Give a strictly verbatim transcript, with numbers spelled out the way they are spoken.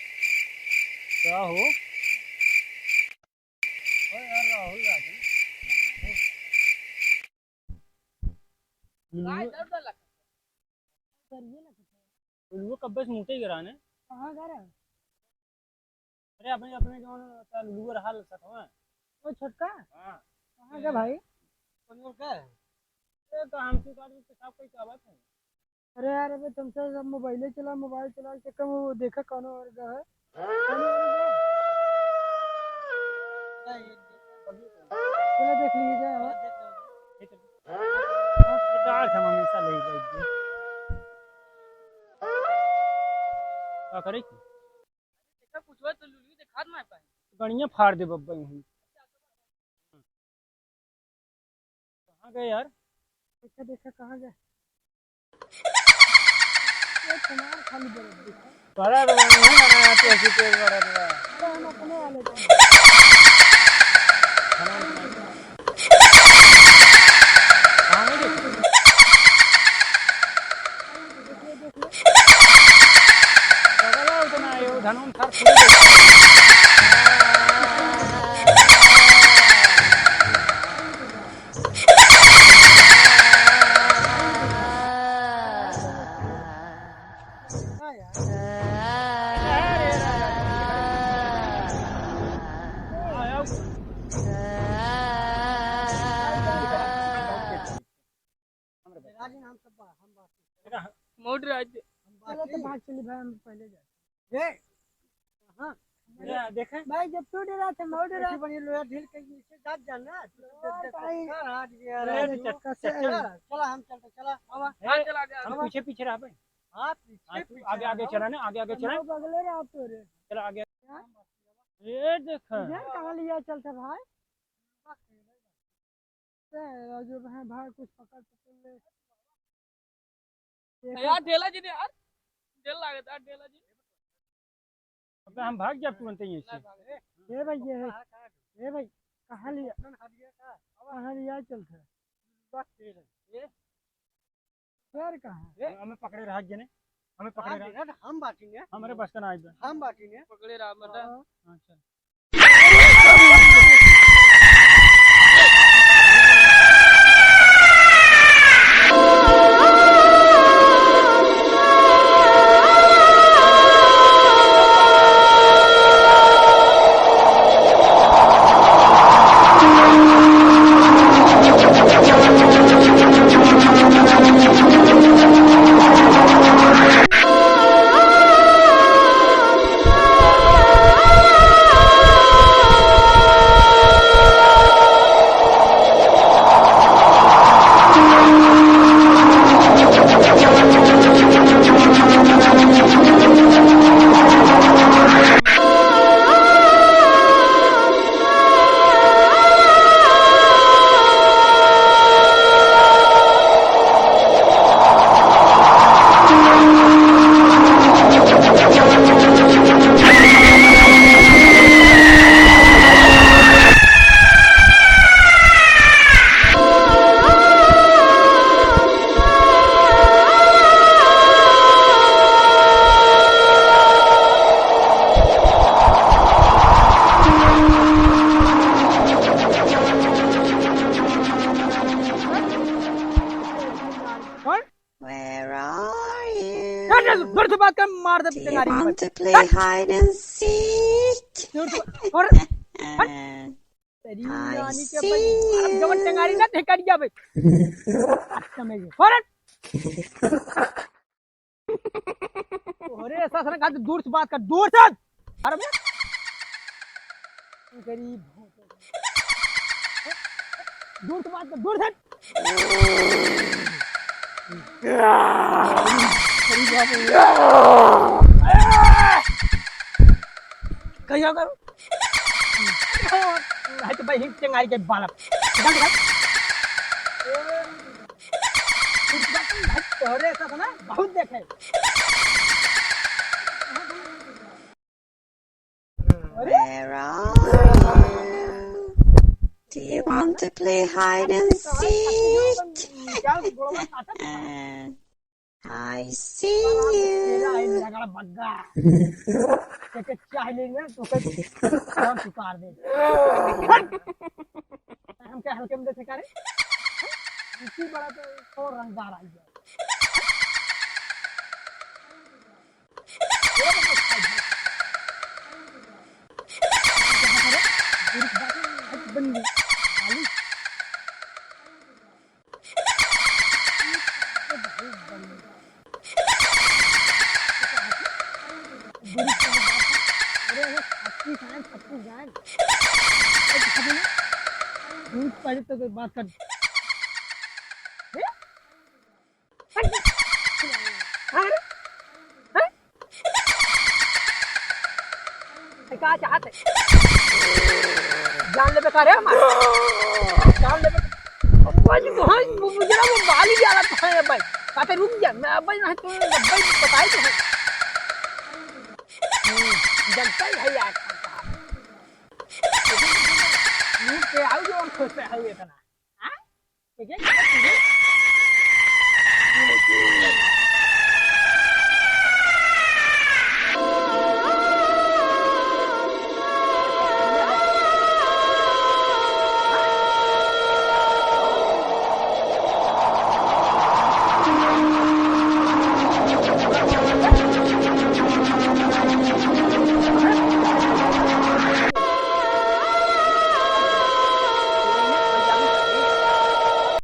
का हो? ओ यार राहुल राजू। लुलुआ, लुलुआ कब्बे से मुँहते गिरा ने। कहाँ गिरा? अरे अपने, अपने जौन लुलुआ रहा सतवा। ओ छोटका? हाँ। कहाँ गया भाई? कौन और का है? ए, तो हमसे काट के पेशाब कई का बात है? अरे यार, अबे तुमसे सब मोबाइले चला, मोबाइल चला के चक्कर में वो देखा कौनो और का है। कौनो और का है? चलो देख लीजिए, हाँ। ये डाल हम हमेशा ले जाएगी। का करे की? देखा कुछ हुआ तो लुलुआ दिखात ना पाए। गड़िया फाड़ दे बब्बा यूं ही। कहाँ गए यार? देखा, देखा, कहाँ गए? ये तुम्हारा खाली बरत दिखा। बड़ा बड़ा नहीं बना, आप ऐसे तेज बड़ा बड़ा। अरे, हम अपने वाले थे। कहाँ गए? देखिए, देखिए। पगला उतना है, वो धनोन सर फूल गया। राजी, हम सब बा-, हम बात। मौड राज। हम बात चलो तो नहीं। भाग चली भाई, हम पहले जाते। ए, हाँ। अरे, देखे? भाई, जब तू डरा था, मैं डरा। ऐसे बनी लोया ढील के इसे जात जाना। तू तो हाँ, देख, देख, भाई। कर हाथ गया, अरे, राजू। चल, चल, चल। चला, चला, हम चलते, चला। आवा। ए, हाँ, चला, चला, हम आवा। पीछे, पीछे रह भाई। हाँ, पीछे, हाँ, तू पीछे आगे, आगे रहो। चला ना, आगे, आगे चला। हम बगले रह तो रे। चला आगे। हाँ? ये देख। इधर कहाँ लिया चलता भाई? ए, राजू, भाई, भाई, कुछ पकड़, पकड़ ले। देखा? यार, ढेला जी ने यार, ढेल लागत यार, ढेला जी। अब हम भाग जाब तुरंत ही ऐसे। ए भाई, ये है। ए भाई, कहाँ लिया? कहाँ लिया चलता है? यार कहाँ? ए? हमें पकड़े रहा जने, हमें पकड़े रहा। हम बाटी ने। हमरे बस का ना आइबे। हम बाटी ने। पकड़े रहा, मर्दा। हाँ। हाँ, चल। कौन? Where are you? चल, चल, फिर से बात कर, मार दे Do you टेंगारी के want बच्चे। To play hide and seek? चल, चल, और, हट। नानी के भाई, अरे जवन टंगारी ना थे कट गया भाई। अच्छा मैं ये। अरे! अरे, ऐसा सर का दूर से बात कर, दूर से। अरे मैं गरीब हूँ। दूर से बात कर, दूर से। कहीं जाओ करो। नहीं तो भाई, हिट चंगाई के बालक। निकाल, निकाल। तोरे ऐसा था ना, बहुत देखे। अरे। Where are you? Do you want to play hide and seek? क्या गोलवा काटत? Uh, I see तेरा आई you. लगड़ बग्गा। तेरे चाह लेंगे, तो फिर काम चुका दे। हम क्या हल्के में देखे का रे? इसी बड़ा तो, तो रंगदार आई है। पहले तो कोई बात कर। हैं? हैं? हैं? हैं, का चाहत है? जान लेबे का रे हमार? जान लेबे का? अब वो जो है, वो मुजरा वो बाली वाला तो है भाई। कहते रुक जा, मैं अब नहीं तो, अब बताई तो है। हम्म, जनता ही है यार। मुंह पे आओ जो और खुश पे आओ इतना। हाँ? ठीक है?